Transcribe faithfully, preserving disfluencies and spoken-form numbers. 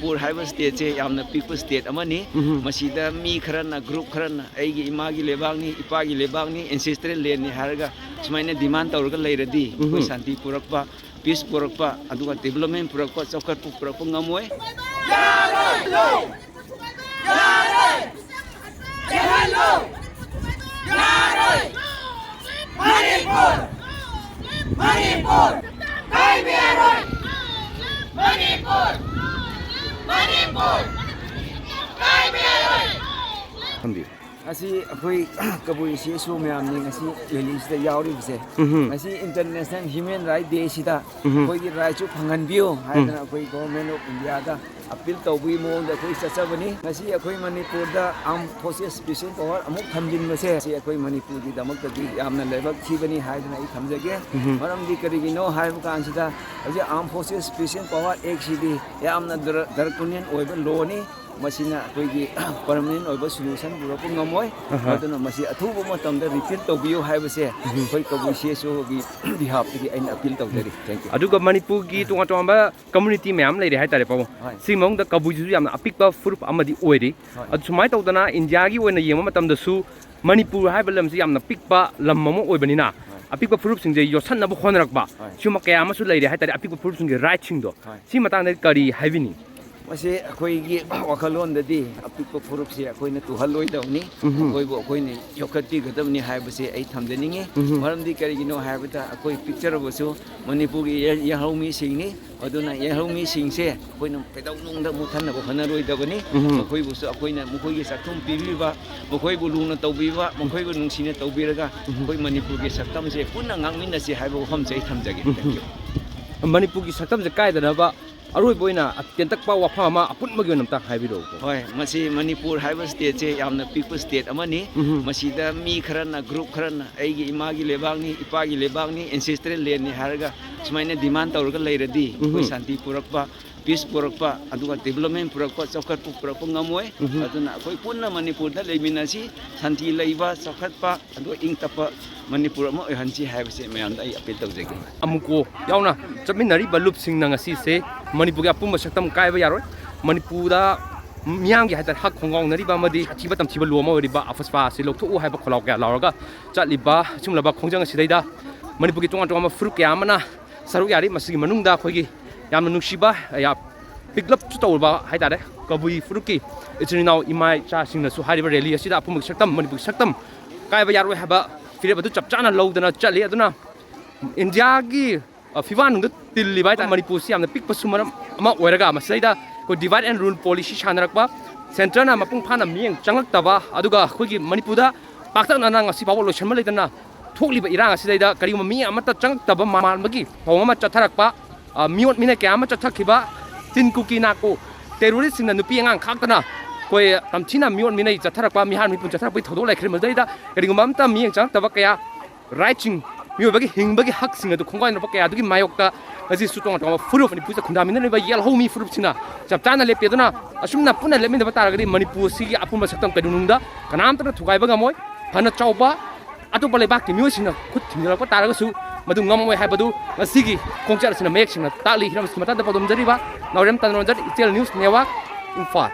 ꯃꯅꯤꯄꯨꯔ ꯍꯥꯏꯕ ꯁ꯭ꯇꯦꯠꯁꯦ ꯌꯥꯝꯅ ꯄꯤꯛꯄ ꯁ꯭ꯇꯦꯠ ꯑꯃꯅꯤ꯫ ꯎꯝ꯫ ꯃꯁꯤꯗ ꯃꯤ ꯈꯔꯅ, ꯒ꯭ꯔꯨꯞ ꯈꯔꯅ ꯑꯩꯒꯤ ꯏꯃꯥꯒꯤ ꯂꯩꯕꯥꯛꯅꯤ, ꯏꯄꯥꯒꯤ ꯂꯩꯕꯥꯛꯅꯤ, ꯑꯦꯟꯁꯦꯁꯇ꯭ꯔꯦꯜ ꯂꯦꯟꯅꯤ ꯍꯥꯏꯔꯒ ꯁꯨꯃꯥꯏꯅ ꯗꯤꯃꯥꯟ ꯇꯧꯔꯒ ꯂꯩꯔꯗꯤ ꯑꯩꯈꯣꯏ ꯎꯝ꯫ ꯁꯥꯟꯇꯤ ꯄꯨꯔꯛꯄ, ꯄꯤꯁ ꯄꯨꯔꯛꯄ, ꯑꯗꯨꯒ ꯗꯤꯕꯂꯞꯃꯦꯟ ꯄꯨꯔꯛꯄ, ꯆꯥꯎꯈꯠꯄ ꯄꯨꯔꯛꯄ ꯉꯝꯃꯣꯏ꯫ ꯃꯅꯤꯄꯨꯔ! ꯃꯅꯤꯄꯨꯔ! ꯀꯥꯏꯕ ꯌꯥꯔꯣꯏ! ꯃꯅꯤꯄꯨꯔ! ꯃꯅꯤꯄꯨꯔ! ꯀꯥꯏꯕ ꯌꯥꯔꯣꯏ! ꯊꯝꯕꯤꯌꯨ꯫ ꯉꯁꯤ ꯑꯩꯈꯣꯏ ꯀꯕꯨꯏ ꯏꯆꯦ ꯏꯁꯨ ꯃꯌꯥꯝꯅꯤ ꯉꯁꯤ ꯔꯦꯂꯤꯁꯤꯗ ꯌꯥꯎꯔꯤꯕꯁꯦ꯫ ꯎꯝꯍꯨꯝ꯫ ꯉꯁꯤ ꯏꯟꯇꯔꯅꯦꯁꯅꯦꯜ ꯍ꯭ꯌꯨꯃꯦꯟ ꯔꯥꯏꯠ ꯗꯦꯁꯤꯗ ꯎꯝꯍꯨꯝ꯫ ꯑꯩꯈꯣꯏꯒꯤ ꯔꯥꯏꯠꯁꯨ ꯐꯪꯍꯟꯕꯤꯌꯨ ꯎꯝ꯫ ꯍꯥꯏꯗꯅ ꯑꯩꯈꯣꯏ ꯒꯣꯚꯔꯟꯃꯦꯟ ꯑꯣꯐ ꯏꯟꯗꯤꯌꯥꯗ ꯑꯄꯤꯜ ꯇꯧꯕꯒꯤ ꯃꯑꯣꯡꯗ ꯑꯩꯈꯣꯏ ꯆꯠꯆꯕꯅꯤ꯫ ꯉꯁꯤ ꯑꯩꯈꯣꯏ ꯃꯅꯤꯄꯨꯔꯗ ꯑꯥꯔꯝ ꯐꯣꯔꯁꯦꯁ ꯁ꯭ꯄꯦꯁꯤꯌꯦꯜ ꯄꯥꯋꯔ ꯑꯃꯨꯛ ꯊꯝꯖꯤꯟꯕꯁꯦ ꯁꯤ ꯑꯩꯈꯣꯏ ꯃꯅꯤꯄꯨꯔꯒꯤꯗꯃꯛꯇꯗꯤ ꯌꯥꯝꯅ ꯂꯥꯏꯕꯛ ꯊꯤꯕꯅꯤ ꯍꯥꯏꯗꯅ ꯑꯩ ꯊꯝꯖꯒꯦ꯫ ꯎꯝꯍꯨꯝ꯫ ꯃꯔꯝꯗꯤ ꯀꯔꯤꯒꯤꯅꯣ ꯍꯥꯏꯕ ꯀꯥꯟꯁꯤꯗ ꯍꯧꯖꯤꯛ ꯑꯥꯔꯝ ꯐꯣꯔꯁꯦꯁ ꯁ꯭ꯄꯦꯁꯤꯌꯦꯜ ꯄꯥꯋꯔ ꯑꯦꯛꯁꯤꯗꯤ ꯌꯥꯝꯅ ꯗ꯭ꯔ-, ꯗ꯭ꯔꯀꯣꯅꯤꯌꯟ ꯑꯣꯏꯕ ꯂꯣꯅꯤ꯫ ꯃꯁꯤꯅ ꯑꯩꯈꯣꯏꯒꯤ ꯄꯔꯃꯅꯦꯟ ꯑꯣꯏꯕ ꯁꯣꯂꯨꯁꯟ ꯄꯨꯔꯛꯄ ꯉꯝꯃꯣꯏ꯫ ꯑꯍ꯫ ꯑꯗꯨꯅ ꯃꯁꯤ ꯑꯊꯨꯕ ꯃꯇꯝꯗ ꯔꯤꯄꯤꯜ ꯇꯧꯕꯤꯌꯨ ꯍꯥꯏꯕꯁꯦ ꯎꯝꯍꯨꯝ꯫ ꯑꯩꯈꯣꯏ ꯀꯕꯨꯏ ꯁꯤ ꯑꯦꯁ ꯑꯣꯒꯤ ꯕꯤꯍꯥꯐꯇꯒꯤ ꯑꯩꯅ ꯑꯄꯤꯜ ꯇꯧꯖꯔꯤ꯫ Thank you꯫ ꯑꯗꯨꯒ ꯃꯅꯤꯄꯨꯔꯒꯤ ꯇꯣꯉꯥꯟ ꯇꯣꯉꯥꯟꯕ ꯀꯝꯃꯨꯅꯤꯇꯤ ꯃꯌꯥꯝ ꯂꯩꯔꯦ ꯍꯥꯏꯇꯥꯔꯦ, ꯄꯥꯕꯨꯡ꯫ ꯍꯣꯏ꯫ ꯁꯤꯒꯤ ꯃꯅꯨꯡꯗ ꯀꯕꯨꯏꯁꯤꯁꯨ ꯌꯥꯝꯅ ꯑꯄꯤꯛꯄ ꯐꯨꯔꯨꯞ ꯑꯃꯗꯤ ꯑꯣꯏꯔꯤ꯫ ꯍꯣꯏ꯫ ꯑꯗꯨ ꯁꯨꯃꯥꯏꯅ ꯇꯧꯗꯅ ꯏꯟꯗꯤꯌꯥꯒꯤ ꯑꯣꯏꯅ ꯌꯦꯡꯕ ꯃꯇꯝꯗꯁꯨ ꯃꯅꯤꯄꯨꯔ ꯍꯥꯏꯕ ꯂꯝꯁꯤ ꯌꯥꯝꯅ ꯄꯤꯛꯄ ꯂꯝ ꯑꯃ ꯑꯣꯏꯕꯅꯤꯅ ꯍꯣꯏ꯫ ꯑꯄꯤꯛꯄ ꯐꯨꯔꯨꯞꯁꯤꯡꯁꯦ ꯌꯣꯠꯁꯟꯅꯕ ꯍꯣꯠꯅꯔꯛꯄ ꯍꯣꯏ꯫ ꯁꯤꯒꯨꯝꯕ ꯀꯌꯥ ꯑꯃꯁꯨ ꯂꯩꯔꯦ ꯍꯥꯏꯇꯥꯔꯦ, ꯑꯄꯤꯛꯄ ꯐꯨꯔꯨꯞꯁꯤꯡꯒꯤ ꯔꯥꯏꯠꯁꯤꯡꯗꯣ꯫ ꯍꯣꯏ꯫ ꯁꯤ ꯃꯇꯥꯡꯗ ꯀꯔꯤ ꯍꯥꯏꯕꯤꯅꯤꯡꯉꯤ? ꯃꯁꯤ ꯑꯩꯈꯣꯏꯒꯤ ꯋꯥꯈꯜꯂꯣꯟꯗꯗꯤ ꯑꯄꯤꯛꯄ ꯐꯨꯔꯨꯞꯁꯤ ꯑꯩꯈꯣꯏꯅ ꯇꯨꯍꯜꯂꯣꯏꯗꯕꯅꯤ, ꯎꯝꯍꯨꯝ꯫ ꯃꯈꯣꯏꯕꯨ ꯑꯩꯈꯣꯏꯅ ꯌꯣꯛꯈꯠꯄꯤꯒꯗꯕꯅꯤ ꯍꯥꯏꯕꯁꯤ ꯑꯩ ꯊꯝꯖꯅꯤꯡꯉꯤ꯫ ꯎꯝꯍꯨꯝ꯫ ꯃꯔꯝꯗꯤ ꯀꯔꯤꯒꯤꯅꯣ ꯍꯥꯏꯕꯗ ꯑꯩꯈꯣꯏ ꯄꯤꯛꯆꯔꯕꯁꯨ ꯃꯅꯤꯄꯨꯔꯒꯤ ꯌꯦ-, ꯌꯦꯜꯍꯧꯃꯤꯁꯤꯡꯅꯤ꯫ ꯑꯗꯨꯅ ꯌꯦꯜꯍꯧꯃꯤꯁꯤꯡꯁꯦ ꯑꯩꯈꯣꯏꯅ ꯀꯩꯗꯧꯅꯨꯡꯗ ꯃꯨꯠꯍꯟꯅꯕ ꯍꯣꯠꯅꯔꯣꯏꯗꯕꯅꯤ꯫ ꯎꯝꯍꯨꯝ꯫ ꯃꯈꯣꯏꯕꯨꯁꯨ ꯑꯩꯈꯣꯏꯅ ꯃꯈꯣꯏꯒꯤ ꯆꯥꯛꯊꯨꯝ ꯄꯤꯕꯤꯕ, ꯃꯈꯣꯏꯕꯨ ꯂꯨꯅ ꯇꯧꯕꯤꯕ, ꯃꯈꯣꯏꯕꯨ ꯅꯨꯡꯁꯤꯅ ꯇꯧꯕꯤꯔꯒ ꯎꯝꯍꯨꯝ꯫ ꯑꯩꯈꯣꯏ ꯃꯅꯤꯄꯨꯔꯒꯤ ꯁꯛꯇꯝꯁꯦ ꯄꯨꯟꯅ ꯉꯥꯛꯃꯤꯟꯅꯁꯤ ꯍꯥꯏꯕ ꯋꯥꯐꯝꯁꯦ ꯑꯩ ꯊꯝꯖꯒꯦ꯫ Thank you꯫ ꯎꯝꯍꯨꯝ꯫ ꯃꯅꯤꯄꯨꯔꯒꯤ ꯁꯛꯇꯝꯁꯦ ꯀꯥꯏꯗꯅꯕ ꯑꯔꯣꯏꯕ ꯑꯣꯏꯅ ꯇꯦꯟꯇꯛꯄ ꯋꯥꯐꯝ ꯑꯃ ꯑꯄꯨꯟꯕꯒꯤ ꯑꯣꯏꯅ ꯑꯝꯇ ꯍꯥꯏꯕꯤꯔꯛꯎꯀꯣ꯫ ꯍꯣꯏ, ꯃꯁꯤ ꯃꯅꯤꯄꯨꯔ ꯍꯥꯏꯕ ꯁ꯭ꯇꯦꯠꯁꯦ ꯌꯥꯝꯅ ꯄꯤꯛꯄ ꯁ꯭ꯇꯦꯠ ꯑꯃꯅꯤ꯫ ꯎꯝꯍꯨꯝ꯫ ꯃꯁꯤꯗ ꯃꯤ ꯈꯔꯅ, ꯒ꯭ꯔꯨꯞ ꯈꯔꯅ ꯑꯩꯒꯤ ꯏꯃꯥꯒꯤ ꯂꯩꯕꯥꯛꯅꯤ, ꯏꯄꯥꯒꯤ ꯂꯩꯕꯥꯛꯅꯤ, ꯑꯦꯟꯁꯦꯁꯇ꯭ꯔꯦꯜ ꯂꯦꯟꯅꯤ ꯍꯥꯏꯔꯒ ꯁꯨꯃꯥꯏꯅ ꯗꯤꯃꯥꯟ ꯇꯧꯔꯒ ꯂꯩꯔꯗꯤ ꯑꯩꯈꯣꯏ ꯎꯝꯍꯨꯝ꯫ ꯁꯥꯟꯇꯤ ꯄꯨꯔꯛꯄ, ꯄꯤꯁ ꯄꯨꯔꯛꯄ, ꯑꯗꯨꯒ ꯗꯤꯕꯂꯞꯃꯦꯟ ꯄꯨꯔꯛꯄ, ꯆꯥꯎꯈꯠꯄ ꯄꯨꯔꯛꯄ ꯉꯝꯃꯣꯏ꯫ ꯎꯝ꯫ ꯑꯗꯨꯅ ꯑꯩꯈꯣꯏ ꯄꯨꯟꯅ ꯃꯅꯤꯄꯨꯔꯗ ꯂꯩꯃꯤꯟꯅꯁꯤ, ꯁꯥꯟꯇꯤ ꯂꯩꯕ, ꯆꯥꯎꯈꯠꯄ, ꯑꯗꯨꯒ ꯏꯪ ꯇꯞꯄ ꯃꯅꯤꯄꯨꯔ ꯑꯃ ꯑꯣꯏꯍꯟꯁꯤ ꯍꯥꯏꯕꯁꯦ ꯃꯌꯥꯝꯗ ꯑꯩ ꯑꯄꯤꯜ ꯇꯧꯖꯒꯦ꯫ ꯑꯃꯨꯀꯣ ꯌꯥꯎꯅ ꯆꯠꯃꯤꯟꯅꯔꯤꯕ ꯂꯨꯞꯁꯤꯡꯅ ꯉꯁꯤꯁꯦ ꯃꯅꯤꯄꯨꯔꯒꯤ ꯑꯄꯨꯟꯕ ꯁꯛꯇꯝ ꯀꯥꯏꯕ ꯌꯥꯔꯣꯏ꯫ ꯃꯅꯤꯄꯨꯔꯗ ꯃꯤꯌꯥꯝꯒꯤ ꯍꯥꯏꯇꯥꯔꯦ ꯍꯛ ꯈꯣꯡꯒꯥꯎꯅꯔꯤꯕ ꯑꯃꯗꯤ ꯑꯊꯤꯕ ꯇꯝꯊꯤꯕ ꯂꯣ ꯑꯃ ꯑꯣꯏꯔꯤꯕ ꯑꯐꯁꯄꯥ ꯑꯁꯤ ꯂꯧꯊꯣꯛꯎ ꯍꯥꯏꯕ ꯈꯣꯜꯂꯥꯎ ꯀꯌꯥ ꯂꯥꯎꯔꯒ ꯆꯠꯂꯤꯕ ꯑꯁꯤꯒꯨꯝꯂꯕ ꯈꯣꯡꯖꯪ ꯑꯁꯤꯗꯩꯗ ꯃꯅꯤꯄꯨꯔꯒꯤ ꯇꯣꯉꯥꯟ ꯇꯣꯉꯥꯟꯕ ꯐꯨꯔꯨꯞ ꯀꯌꯥ ꯑꯃꯅ ꯁꯔꯨꯛ ꯌꯥꯔꯤ꯫ ꯃꯁꯤꯒꯤ ꯃꯅꯨꯡꯗ ꯑꯩꯈꯣꯏꯒꯤ ꯌꯥꯝꯅ ꯅꯨꯡꯁꯤꯕ, ꯌꯥꯝ ꯄꯤꯛꯂꯞꯁꯨ ꯇꯧꯔꯕ ꯍꯥꯏꯇꯥꯔꯦ ꯀꯕꯨꯏ ꯐꯨꯔꯨꯞꯀꯤ ꯏꯆꯤꯟ ꯏꯅꯥꯎ ꯏꯃꯥ ꯏꯆꯥꯁꯤꯡꯅꯁꯨ ꯍꯥꯏꯔꯤꯕ ꯔꯦꯂꯤ ꯑꯁꯤꯗ ꯑꯄꯨꯟꯕꯒꯤ ꯁꯛꯇꯝ, ꯃꯅꯤꯄꯨꯔꯒꯤ ꯁꯛꯇꯝ ꯀꯥꯏꯕ ꯌꯥꯔꯣꯏ ꯍꯥꯏꯕ ꯐꯤꯔꯦꯞ ꯑꯗꯨ ꯆꯞ ꯆꯥꯅ ꯂꯧꯗꯅ ꯆꯠꯂꯤ꯫ ꯑꯗꯨꯅ ꯏꯟꯗꯤꯌꯥꯒꯤ, ꯑ, ꯐꯤꯕꯥꯟꯗ ꯇꯤꯜꯂꯤꯕ ꯍꯥꯏꯇꯥꯔꯦ ꯃꯅꯤꯄꯨꯔꯁꯤ ꯌꯥꯝꯅ ꯄꯤꯛꯄꯁꯨ ꯃꯔꯝ ꯑꯃ ꯑꯣꯏꯔꯒ ꯃꯁꯤꯗꯩꯗ ꯑꯩꯈꯣꯏ divide and rule policy ꯁꯥꯟꯅꯔꯛꯄ, ꯁꯦꯟꯇꯔꯅ ꯃꯄꯨꯡ ꯐꯥꯅ ꯃꯤꯠꯌꯦꯡ ꯆꯪꯂꯛꯇꯕ, ꯑꯗꯨꯒ ꯑꯩꯈꯣꯏꯒꯤ ꯃꯅꯤꯄꯨꯔꯗ ꯄꯥꯛꯇꯛꯅꯅ ꯉꯁꯤ ꯐꯥꯎꯕ ꯂꯣꯏꯁꯤꯟꯕ ꯂꯩꯇꯅ ꯊꯣꯛꯂꯤꯕ ꯏꯔꯥꯡ ꯑꯁꯤꯗꯩꯗ ꯀꯔꯤꯒꯨꯝꯕ ꯃꯤ ꯑꯃꯠꯇ ꯆꯪꯉꯛꯇꯕ ꯃꯥꯟꯕꯒꯤ ꯊꯧꯑꯣꯡ ꯑꯃ ꯆꯠꯊꯔꯛꯄ, ꯑ, ꯃꯤꯑꯣꯠ ꯃꯤꯅꯩ ꯀꯌꯥ ꯑꯃ ꯆꯠꯊꯈꯤꯕ, ꯆꯤꯟ ꯀꯨꯀꯤ ꯅꯥꯀꯨ ꯇꯦꯔꯣꯔꯤꯁꯁꯤꯡꯅ ꯅꯨꯄꯤ ꯑꯉꯥꯡ ꯈꯥꯛꯇꯅ ꯑꯩꯈꯣꯏ ꯇꯝꯊꯤꯅ ꯃꯤꯑꯣꯠ ꯃꯤꯅꯩ ꯆꯠꯊꯔꯛꯄ, ꯃꯤꯍꯥꯠ ꯃꯤꯄꯨꯟ ꯆꯠꯊꯔꯛꯄꯒꯤ ꯊꯧꯗꯣꯛ ꯂꯩꯈ꯭ꯔꯦ꯫ ꯃꯗꯨꯗꯩꯗ ꯀꯔꯤꯒꯨꯝꯕ ꯑꯃꯠꯇ ꯃꯤꯠꯌꯦꯡ ꯆꯪꯉꯛꯇꯕ ꯀꯌꯥ, ꯔꯥꯏꯠꯁꯤꯡ, ꯃꯤꯑꯣꯏꯕꯒꯤ ꯍꯤꯡꯕꯒꯤ ꯍꯛꯁꯤꯡ ꯑꯗꯨ ꯈꯣꯡꯒꯥꯏꯅꯔꯛꯄ ꯀꯌꯥ ꯑꯗꯨꯒꯤ ꯃꯥꯌꯣꯛꯇ ꯉꯁꯤꯁꯨ ꯇꯣꯉꯥꯟ ꯇꯣꯉꯥꯟꯕ ꯐꯨꯔꯨꯞ, ꯃꯅꯤꯄꯨꯔꯁꯤꯗ ꯈꯨꯟꯗꯥꯃꯤꯟꯅꯔꯤꯕ ꯌꯦꯜꯍꯧꯃꯤ ꯐꯨꯔꯨꯞꯁꯤꯡꯅ ꯆꯞ ꯆꯥꯅ ꯂꯦꯞꯄꯤ꯫ ꯑꯗꯨꯅ ꯑꯁꯨꯝꯅ ꯄꯨꯟꯅ ꯂꯦꯞꯃꯤꯟꯅꯕ ꯇꯥꯔꯒꯗꯤ ꯃꯅꯤꯄꯨꯔꯁꯤꯒꯤ ꯑꯄꯨꯟꯕ ꯁꯛꯇꯝ ꯀꯩꯗꯧꯅꯨꯡꯗ ꯀꯅꯥꯝꯇꯅ ꯊꯨꯒꯥꯏꯕ ꯉꯝꯃꯣꯏ꯫ ꯐꯅ ꯆꯥꯎꯕ ꯑꯇꯣꯞꯄ ꯂꯩꯕꯥꯛꯀꯤ ꯃꯤꯑꯣꯏꯁꯤꯡꯅ ꯈꯨꯠ ꯊꯤꯡꯖꯤꯜꯂꯛꯄ ꯇꯥꯔꯒꯁꯨ ꯃꯗꯨ ꯉꯝꯃꯣꯏ ꯍꯥꯏꯕꯗꯨ ꯉꯁꯤꯒꯤ ꯈꯣꯡꯆꯠ ꯑꯁꯤꯅ ꯃꯌꯦꯛ ꯁꯦꯡꯅ ꯇꯥꯛꯂꯤ꯫ ꯍꯤꯔꯝ ꯑꯁꯤꯒꯤ ꯃꯇꯥꯡꯗ ꯄꯥꯎꯗꯝꯖꯔꯤꯕ ꯅꯥꯎꯔꯦꯝ ꯇꯅꯔꯣꯟꯖꯟ, ꯏꯆꯦꯜ ꯅ꯭ꯌꯨꯁ ꯅꯦꯠꯋꯥꯔꯛ, ꯏꯝꯐꯥꯜ꯫